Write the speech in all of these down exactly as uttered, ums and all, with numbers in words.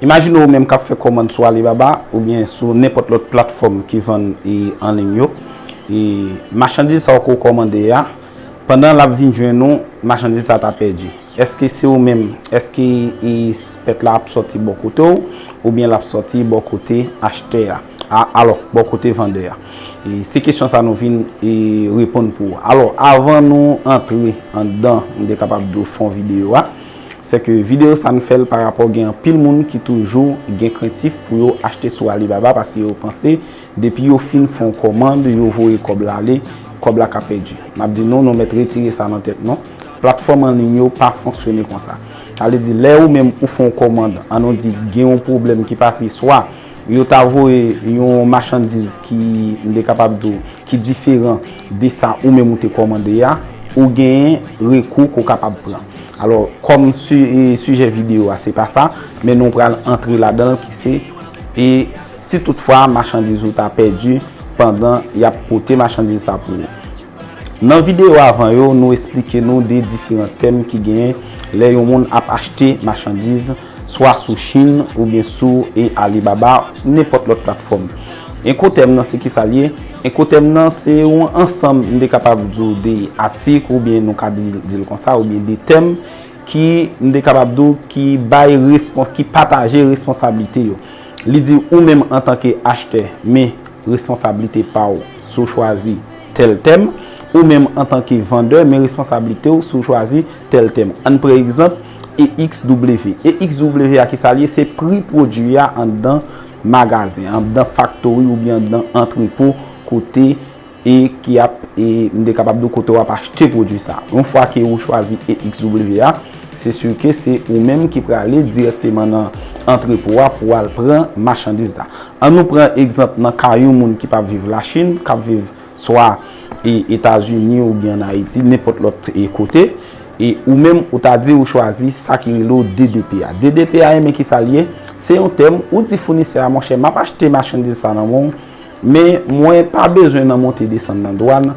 Imajine ou menm k ap fè kòmand sou Alibaba oubyen sou nenpòt lòt platfòm ki vann e an liy yo. E machandiz sa w ke w kòmande a, pandan l ap vin jwenn ou, machandiz sa ta pèdi. Èske se ou menm, èske e pèt la ap sòti bò kote w, oubyen l ap sòti bò kote achtè a, a, alò, bò kote vandè a? E se kesyon sa nou vin e reponn pou ou. Alò, avan nou antre anndan, m te kapab di w fon videyo a, se ke videyo sa n fè l pa rapò gen anpil moun ki toujou gen krentif pou yo achte sou Alibaba paske yo panse depi yo fin fè yon kòmand, yo voye kòb la ale, kòb la ka pèdi. M ap di nou, nou mèt retire sa nan tèt nou. Platfòm an liy yo pa fonksyone konsa. Sa vle di, lè ou menm ou fè yon kòmand, ann nou di gen yon pwoblèm ki pase, swa yo ta voye yon machandiz ki, m te kapab di w, ki diferan de sa ou menm ou te kòmande a, ou genyen rekou ke w kapab pran. Alò, kòm si, e, sijè videyo a, se pa sa, men nou pral antre ladan l ki se, e si toutfwa machandiz ou ta pèdi pandan y ap pote machandiz sa pou ou. Nan videyo avan yo, nou esplike nou de diferan tèm ki genyen lè yon moun ap achte machandiz, swa sou Chine oubyen sou e Alibaba, nenpòt lòt platfòm. Enkotèm nan se kisa l ye? Enkotèm nan se yon ansanm, m te kapab di w, de atik oubyen nou ka di, di l konsa, oubyen de tèm ki, m te kapab di w, ki bay respons, ki pataje responsablite yo. Li di ou menm antanke achtè, men responsablite pa w si w chwazi tèl tèm, ou menm antanke vandè, men responsablite w si w chwazi tèl tèm. Ann pran egzanp E X W. E X W a kisa l ye? Se pri pwodui a anndan magazen, anndan faktori oubyen anndan antrepo kote e ki ap, e m te kapab di w kote w ap achte pwodui sa. Yon fwa ke ou chwazi E X W a, se si ke se ou menm ki prale dirèkteman nan antrepo a pou w al pran machandiz la. Ann nou pran egzanp nan ka yon moun ki p ap viv Lachin, k ap viv swa e Etazini oubyen ann Ayiti, nenpòt lòt e kote, e ou menm ou ta di ou chwazi sa ki rele w D D P a. D D P a, enben kisa l ye? Se yon tèm, ou di founisè a, monchè, m ap achte machandiz sa nan men w, men mwen pa bezwen nan monte desann nan dwàn,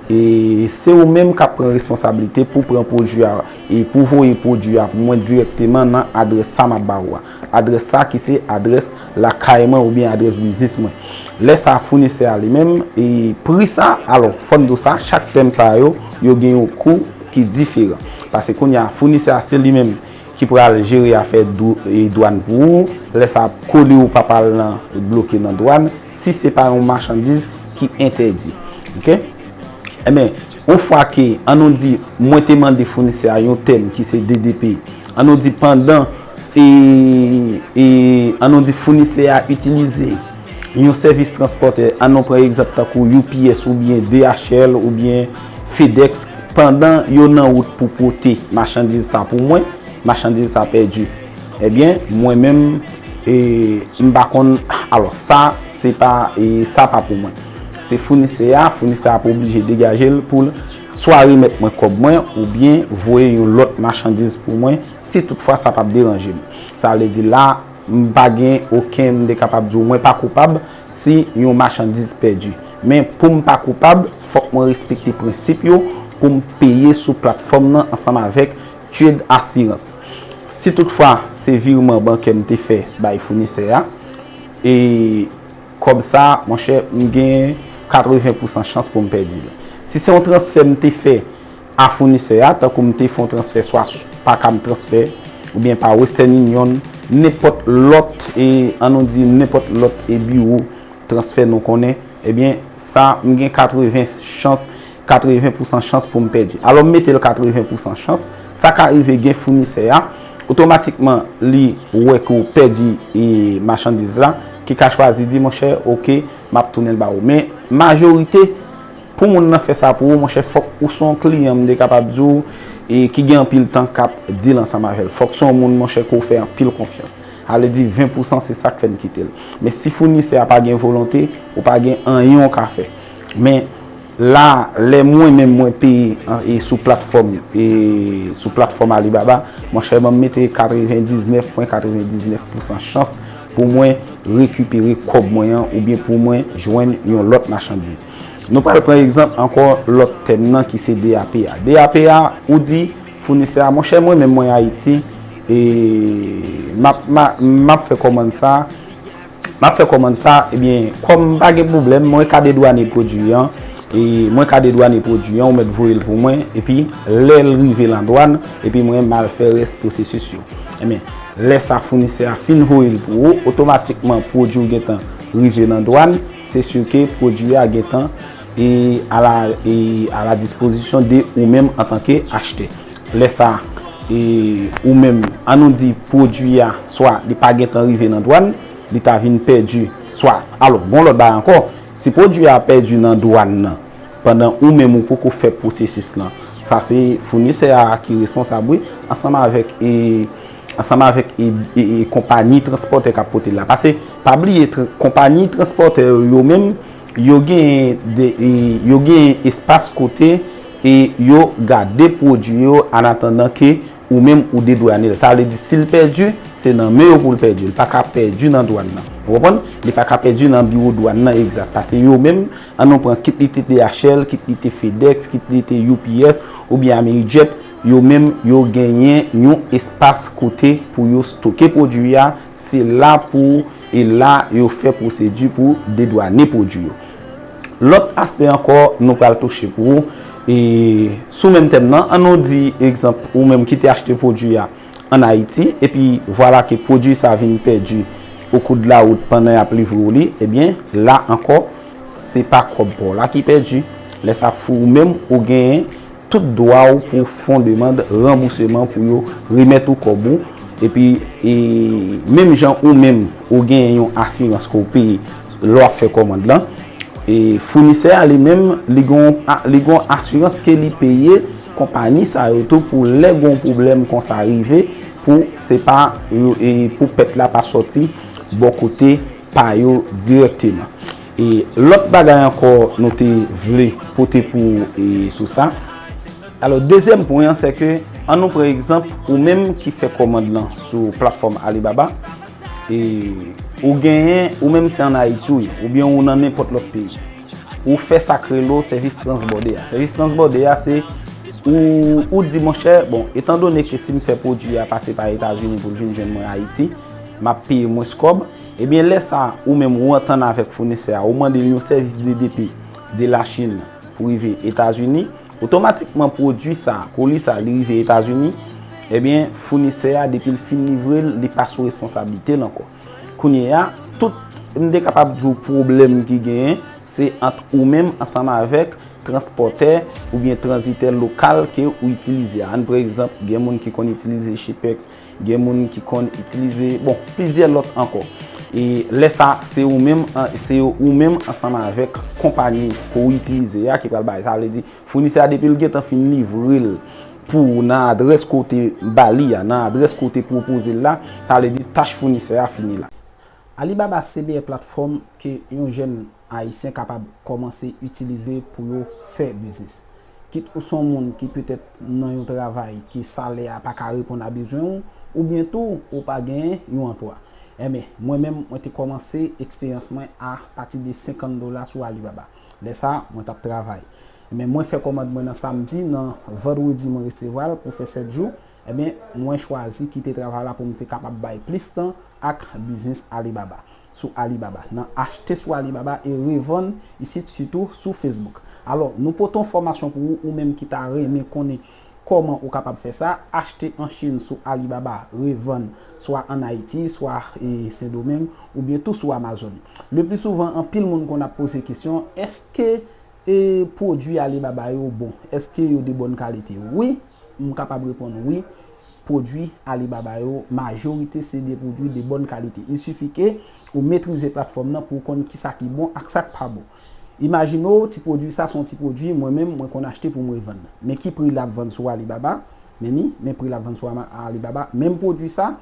e se ou menm k ap pran responsablite pou pran pwodui a, e pou voye pwodui a pou mwen dirèkteman nan adrès sa m ap ba ou a. Adrès sa ki se adrès lakay mwen oubyen adrès biznis mwen. Lè sa a, founisè a li menm, e pri sa, alò, fò n di w sa, chak tèm sa yo, yo gen yon kou ki diferan. Paske kounye a, founisè a se li menm ki pral jere afè dou-, e dwàn pou ou. Lè sa a, kole ou p ap al nan bloke nan dwàn si se pa yon machandiz ki entèdi. Oke? Enben, yon fwa ke, ann nou di, mwen te mande founisè a yon tèm ki se D D P, ann nou di pandan, e, e, ann nou di founisè a itilize yon sèvis transpòtè, ann nou pran egzanp tankou U P S oubyen D H L oubyen FedEx, pandan yo nan wout pou pote machandiz sa pou mwen, machandiz sa pèdi. Ebyen, mwen menm, e, m pa konn, alò, sa, se pa, e, sa pa pou mwen. Se founisè a, founisè a ap oblije degaje l pou l swa remèt mwen kòb mwen, oubyen voye yon lòt machandiz pou mwen, si toutfwa sa p ap deranje m. Sa vle di la, m pa gen okenn, m te kapab di w, mwen pa koupab si yon machandiz pèdi. Men pou m pa koupab, fòk mwen respekte prensip yo pou m peye sou platfòm nan ansanm avèk Trade Assurance. Si toutfwa se virman bankè m te fè bay founisè a, e kòb sa, monchè, m gen katreven pousan chans pou m pèdi l. Si se yon transfè m te fè a founisè a, tankou m te fè yon transfè swa s-, pa Cam Transfer, oubyen pa Western Union, nenpòt lòt, e ann nou di nenpòt lòt e biwo transfè nou konnen, ebyen, sa, m gen katreven chans, katreven pousan chans pou m pèdi. Alò, m mete l katreven pousan chans, sa ka rive gen founisè a, otomatikman, li wè ke w pèdi e machandiz la, ki ka chwazi di, monchè, oke, m ap tounen l ba ou. Men, majorite, pou moun nan fè sa pou ou, monchè, fòk ou se yon kliyan, m te kapab di w, e ki gen anpil tan k ap deal ansanm avè l. Fòk se yon moun, monchè, ke w fè anpil konfyans. Sa vle di ven pousan se sa k fè n kite l. Men si founisè a pa gen volonte, ou pa gen anyen w ka fè. Men la, lè mwen menm mwen peye an, e sou platfòm, e sou platfòm Alibaba, monchè, ban m mete katrevendiznèf pwen katrevendiznèf pousan chans pou mwen rekipere kòb mwen an oubyen pou mwen jwenn yon lòt machandiz. Nou pral pran egzanp ankò lòt tèm nan ki se D A P a. D A P a, ou di founisè a, monchè, mwen menm mwen Ayiti, e m ap, m a, m ap fè kòmann sa, m ap fè kòmann sa, ebyen, kòm m pa gen pwoblèm, mwen ka dedwane pwodui an, e mwen ka dedwane pwodui an, ou mèt voye l pou mwen, epi lè l rive nan dwàn, epi mwen m al fè rès pwosesis yo. Ebyen, lè sa founisè a fin voye l pou ou, otomatikman pwodui w gentan rive nan dwàn, se si ke pwodui a gentan e à la, e à la disposition de ou menm antanke achtè. Lè sa, e ou menm, an nou di pwodui a, swa li pa gentan rive nan dwàn, li ta vin pèdi, swa, alò, gon lòt bagay ankò, si pwodui a pèdi nan dwàn nan, pandan ou menm ou poko fè pwosesis lan, sa se founisè a ki responsab, wi, ansanm avèk, e, ansanm avèk, e, e, e konpayi transpòtè k ap pote l la. Paske, pa bliye, tr-, konpayi transpòtè yo, yo menm, yo gen de, e, yo gen espas kote, e yo gade pwodui yo an atandan ke ou menm ou dedwane l. Sa vle di, si l pèdi, se nan men yo pou l pèdi. Li pa ka pèdi nan dwàn nan. Ou konprann? Li pa ka pèdi nan biwo dwàn nan egzat. Paske yo menm, an nou pran, kit li te D H L, kit li te FedEx, kit li te U P S, oubyen Amerijet, yo menm, yo genyen yon espas kote pou yo stoke pwodui a. Se la pou, e la yo fè pwosedi pou dedwane pwodui yo. Lòt aspè ankò nou pral touche pou ou, e sou menm tèm nan, an nou di egzanp, ou menm ki te achte pwodui a ann Ayiti, epi vwala ke pwodui sa vin pèdi au cours de la route pandan y ap livre w li, ebyen, la ankò, se pa kòb pa w la ki pèdi. Lè sa, ou menm, ou genyen tout dwa w pou w fè yon demann ranbousman pou yo remèt ou kòb ou. Epi, e, menm jan ou menm, ou genyen yon asirans ke w peye lè w ap fè kòmand lan, e founisè a li menm, li gon, a, li gon asirans ke li peye konpayi sa yo tou pou lè gon pwoblèm konsa rive, pou se pa yo, e pou pèt la pa sòti bò kote pa yo dirèkteman. E lòt bagay ankò nou te vle pote pou ou, e sou sa. Alò, dezyèm pwen an, se ke, an nou pran egzanp, ou menm ki fè kòmand lan sou platfòm Alibaba, e ou genyen, ou menm se ann Ayiti ou ye, oubyen ou nan nenpòt lòt peyi. Ou fè sa k rele w sèvis transbòde a. Sèvis transbòde a, se ou, ou di, monchè, bon, etandone ke si m fè pwodui a pase pa Etazini pou l vin jwenn mwen Ayiti, m ap peye mwens kòb, ebyen, lè sa a, ou menm, ou antann avèk founisè a, ou mande l yon sèvis de depi de Lachin pou rive Etazini, otomatikman, pwodui sa a, koli sa a, li rive Etazini, ebyen, founisè a, depi l fin livre l, li pa sou responsablite l ankò. Kounye a, tout, m te kapab di w pwoblèm ki genyen, se ant ou menm ansanm avèk transpòtè oubyen tranzitè lokal ke ou itilize a. Ann pran egzanp, gen moun ki konn itilize Shepex, gen moun ki konn itilize, bon, plizyè lòt ankò. E lè sa, se ou menm, an, se ou menm ansanm avèk konpayi ke w itilize a ki pral bay. Sa vle di, founisè a, depi l gentan fin livre l pou ou nan adrès ke w te ba li a, nan adrès ke w te pwopoze l la, sa vle di tach founisè a fini la. Alibaba se dèyè platfòm ke yon jèn ayisyen kapab kòmanse itilize pou yo fè biznis. Kit ou se yon moun ki petèt nan yon travay ke salè a pa ka reponn a bezwen ou, oubyen tou ou pa genyen yon anplwa. Enben, mwen menm, mwen te kòmanse eksperyans mwen apati de senkant dola sou Alibaba. Lè sa a, mwen t ap travay. Enben, mwen fè kòmand mwen nan samdi, nan vandredi mwen resevwa l pou fè sèt jou. Enben, mwen chwazi kite travay la pou m te kapab bay plis tan ak biznis Alibaba, sou Alibaba, nan achte sou Alibaba e revann isit, sitou sou Facebook. Alò, nou pote yon fòmasyon pou ou, ou menm ki ta renmen konnen kòman ou kapab fè sa, achte an Chin sou Alibaba, revann swa ann Ayiti, swa, e, Sendomeng, oubyen tou sou Amazon. Le pli souvan, anpil moun konn ap poze kesyon, èske, e, pwodui Alibaba yo bon? Èske yo de bòn kalite? Wi, m kapab reponn wi. Pwodui Alibaba yo, majorite se de pwodui de bòn kalite. Il suffit ke ou metrize platfòm nan pou w konn kisa ki bon ak sa k pa bon. Imajine w, ti pwodui sa se yon ti pwodui, mwen menm, mwen konn achte pou m revann. Men ki pri l ap vann sou Alibaba? Men ni, men pri l ap vann sou Ama-, Alibaba. Menm pwodui sa,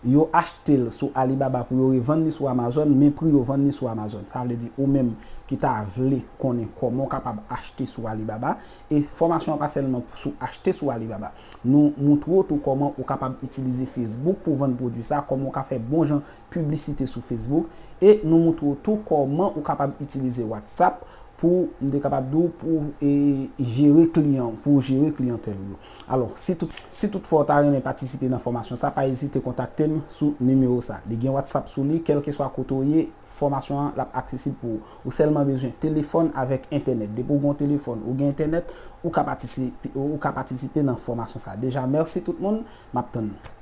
yo achte l sou Alibaba pou yo revann li sou Amazon, men pri yo vann li sou Amazon. Sa vle di, ou menm ki ta vle konnen kòman w kapab achte sou Alibaba, e fòmasyon an pa sèlman sou achte sou Alibaba. Nou moutre w tou kòman ou kapab itilize Facebook pou vann pwodui sa, kòman w ka fè bon jan piblisite sou Facebook, e nou moutre w tou kòman ou kapab itilize WhatsApp pou m te kapab di w pou e, jere kliyan, pou jere kliyantèl ou yo. Alò, si tout, si tout fwa w ta renmen patisipe nan fòmasyon sa, pa ezite kontakte m sou nimewo sa. Li gen WhatsApp sou li, kèlkeswa kote w ye, fòmasyon an l ap aksesib pou ou. Ou sèlman bezwen telefòn avèk entènèt. Depi w gen yon telefòn, ou gen entènèt, ou ka patisipe, ou ka patisipe nan fòmasyon sa. Deja, mèsi tout moun, m ap tann nou.